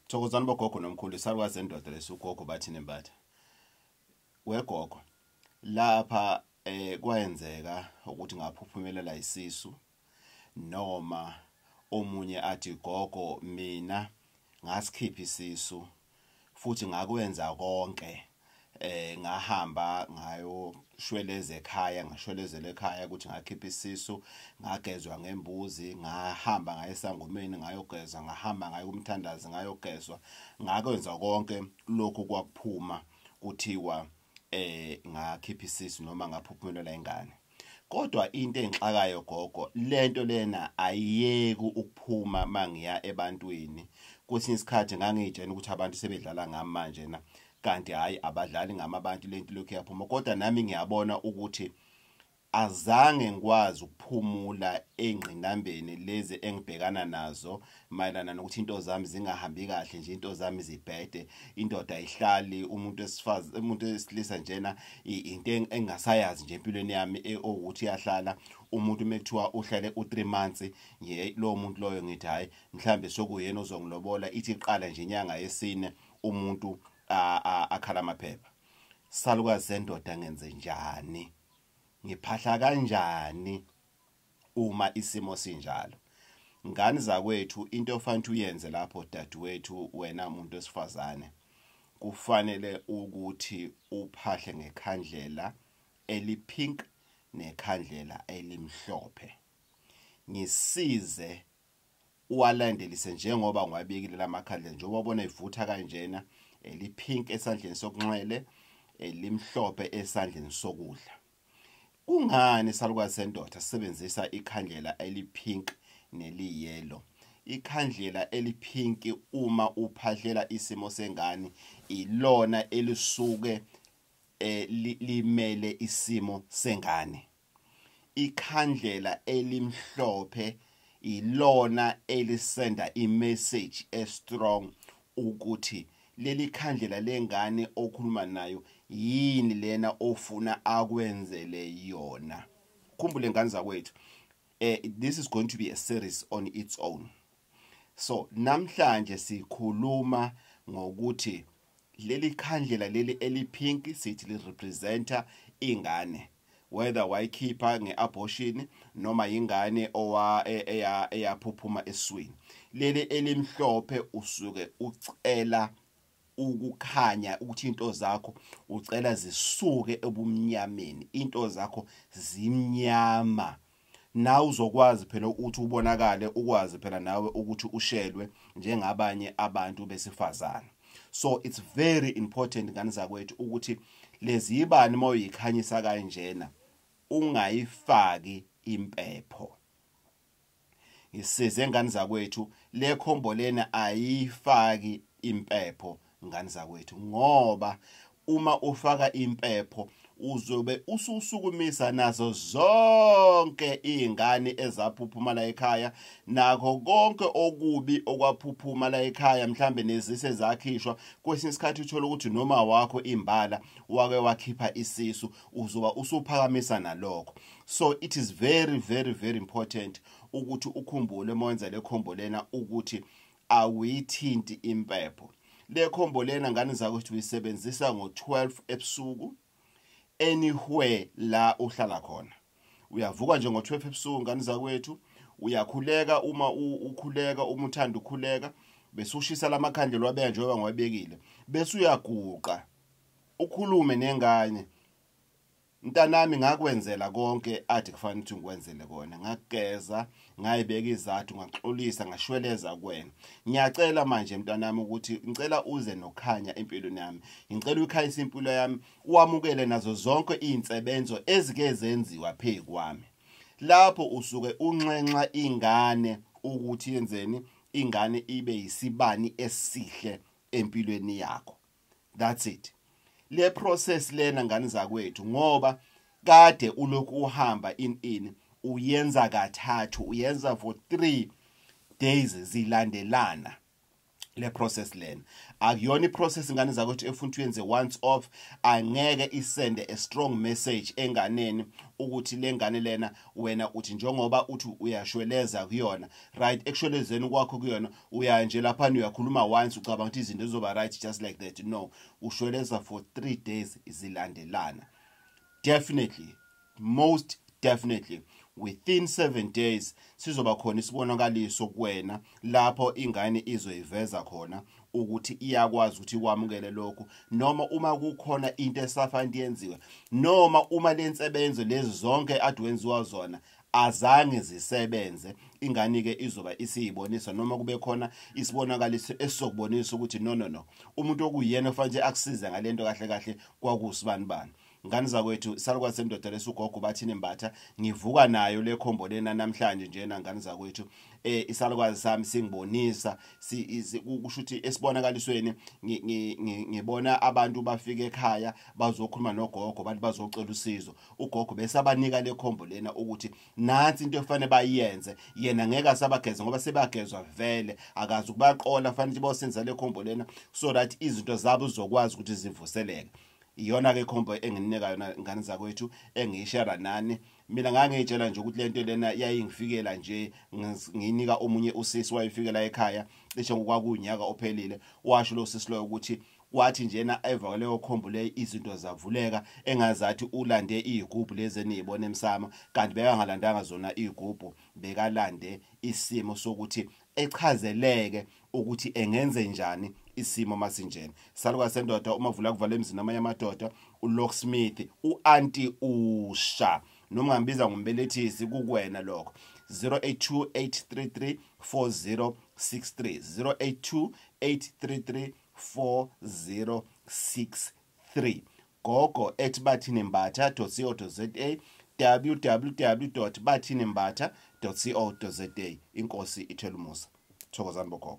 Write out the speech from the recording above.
Thokozani bogogo nomkhulu, isalukazi sendoda lesi ugogo Bathini Mbatha. Wegogo lapha kwayenzeka ukuthi ngaphuphumelela isisu, noma omunye athi gogo mina ngasikhipha isisu futhi ngakwenza konke, ngahamba ngayoshweleza ekhaya, ngashwelezela ekhaya ukuthi ngakhipha isisu, ngagezwa ngembuzi, ngahamba ngaye esangomeni ngayogezwa, ngahamba ngaye kumthandazi ngayogezwa, ngakwenza konke lokhu kwakuphuma kuthiwa ngakhipha isisu noma ngaphuphumelela ingane. Kodwa into engixakayo gogo, lento lena ayiyeki ukuphuma mangiya ebantwini. Kwesinye isikhathi ngangiyitshena ukuthi abantu sebedlala ngami manje na, kanti hayi abadlali ngami abantu, lento lokhu iyaphuma. Kodwa nami ngiyabona ukuthi azange ngikwazi ukuphumula engqinambeni lezi engibhekana nazo mayelana nokuthi into zami zingahambi kahle nje, into zami zibhede, indoda ayihlali, umuntu wesifazane, umuntu wesilisa njena into engingasayazi nje empilweni yami owukuthi iyahlala. Umuntu mekuthiwa uhlale u3 months nje, lo muntu loyo ngithi hayi mhlambe sokuyena ozongilobola, ithi iqala nje inyanga yesine umuntu akhala amaphepha. Salukazi sendoda, ngenze njani? Ngiphahla kanjani uma isimo sinjalo? Ngani zakwethu, into ofanele uyenze lapho dadewethu, wena umuntu wesifazane, kufanele ukuthi uphahle ngekhandlela elipink nekhandlela elimhlophe. Ngisize uwalandelise njengoba ngiwabekile lamakhandlela, njengoba ubona ivutha kanjena, elipink esandleni sokunxele, elimhlophe esandleni sokudla. Kungani salukazi sendoda sisebenzisa ikhandlela elipink neliyellow? Ikhandlela elipink uma uphahlela isimo sengane ilona elisuke limele isimo sengane. Ikhandlela elimhlophe ilona elisenda imessage estrong ukuthi leli khandlela lengane okhuluma nayo yini lena ofuna akwenzele yona. Khumbule ngane zakwethu, this is going to be a series on its own. So namhlanje sikhuluma ngokuthi leli khandlela leli elipink sithi li representa ingane, whether wayikhipha ngeabortion noma ingane owa eyaphuphuma eswini. Leli elimhlophe usuke ucela ukukhanya, ukuthi into zakho ucela zisuke ebumnyameni, into zakho zimnyama, nawe uzokwazi phela ukuthi ubonakale, ukwazi phela nawe ukuthi ushelwe njengabanye abantu besifazane. So it's very important ngane zakwethu ukuthi lezi ibani mawuyikhanyisa kanjena ungayifaki impepho. Ngisize ngane zakwethu, le khombo lena ayifaki impepho ngane zakwethu, ngoba uma ufaka impepho uzobe ususukumisa nazo zonke izingane ezaphuphuma la ekhaya, nakho konke okubi okwaphuphuma la ekhaya, mhlambe nezise zakhishwa. Kwesinye isikhathi uthola ukuthi noma wakho imbala wake wakhipha isisu, uzoba usuphakamisa nalokho. So it is very very very important ukuthi ukhumbule uma wenza le khombo lena ukuthi awuyithinti impepho. Le khombo lena ngane zakwethu uyisebenzisa ngo-12 ebusuku anywhere la uhlala khona. Uyavuka nje ngo-12 ebusuku ngane zakwethu, uyakhuleka, uma ukhuleka, uma uthanda ukhuleka, bese ushisa lamakhandlela wabeka njengoba ngiwabekile, bese uyaguqa ukhulume nengane. Mntanami, ngakwenzela konke athi kufanele ukuthi ngikwenzele kona, ngakugeza, ngayibeka izathu, ngaxolisa, ngashweleza kuwena. Ngiyacela manje mntanami ukuthi ngicela uze nokhanya empilweni yami, ngicela uyikhanyise impilo yami, wamukele nazo zonke iy'nsebenzo ezike zenziwa phezu kwami. Lapho usuke unxenxa ingane ukuthi yenzeni, ingane ibe yisibani esihle empilweni yakho. That's it. Le process lena ngane zakwethu, ngoba kade ulokhu uhamba in uyenza kathathu, uyenza for 3 days zilandelana. Le process lena akuyona iprocess, ingane zakwethu, efuna ukuthi uyenze once off. Angeke isende a strong message enganeni ukuthi le ngane lena, wena uthi njengoba uthi uyashweleza kuyona, right? Ekushwelezeni kwakho kuyona, uya nje lapha, uyakhuluma once, ucabanga ukuthi izinto zizoba right just like that. No, ushweleza for 3 days zilandelana. Definitely, most definitely, within 7 days sizoba khona isibonakaliso kuwena lapho ingane izoyiveza khona ukuthi iyakwazi ukuthi ikwamukele lokhu, noma uma kukhona into esafanele yenziwe, noma uma lensebenzo lezi zonke adwenziwa zona azange zisebenze, ingane ke izoba isiyibonisa, noma kube khona isibonakaliso esizokubonisa ukuthi no, no, no, umuntu okuyena ofanele akusize ngalento kahle kahle kwakusibani bani. Ngane zakwethu, salukwazi sendoda lesugogo Bathini Mbatha. Ngivuka nayo le khombo lena namhlanje njena, ngane zakwethu. Isalukwazi sami singibonisa, kusho ukuthi esibonakalisweni ngibona abantu bafika ekhaya bazokhuluma nogogo, abantu bazocela usizo. Ugogo bese abanika le khombo lena ukuthi nansi into efanele bayenze. Yena ngeke asabageza ngoba sebagezwa vele, akazi ukubaqola, fanele bosenza le khombo lena so that izinto zabo zizokwazi ukuthi zivuseleke. Iyona ke khombo enginika yona, ngane zakwethu, engiyishare nani. Mina ngangiyitshela nje ukuthi lento lena yayingifikela nje nginika omunye usisi wayefikela ekhaya cishe ngokwakunyaka ophelile. Washo lo sisi loyo ukuthi wathi njena eva leyo khombo le, izinto zavuleka engazathi ulande izigubhu lezi enizibona emsamo, kanti bekangalandanga zona izigubhu, bekalande isimo sokuthi echazeleke ukuthi engenze njani isimo masinjena. Salukazi sendoda, umavula kuvala emzini amanye amadoda, ulocksmith, uanti usha, noma ungambiza ngombelethisi, kukwena lokho. 082 833 4063, 082 833 4063, gogo@bathinimbatha.co.za, www.bathinimbatha.co.za. Inkosi ithela umusa. Thokozani bogogo.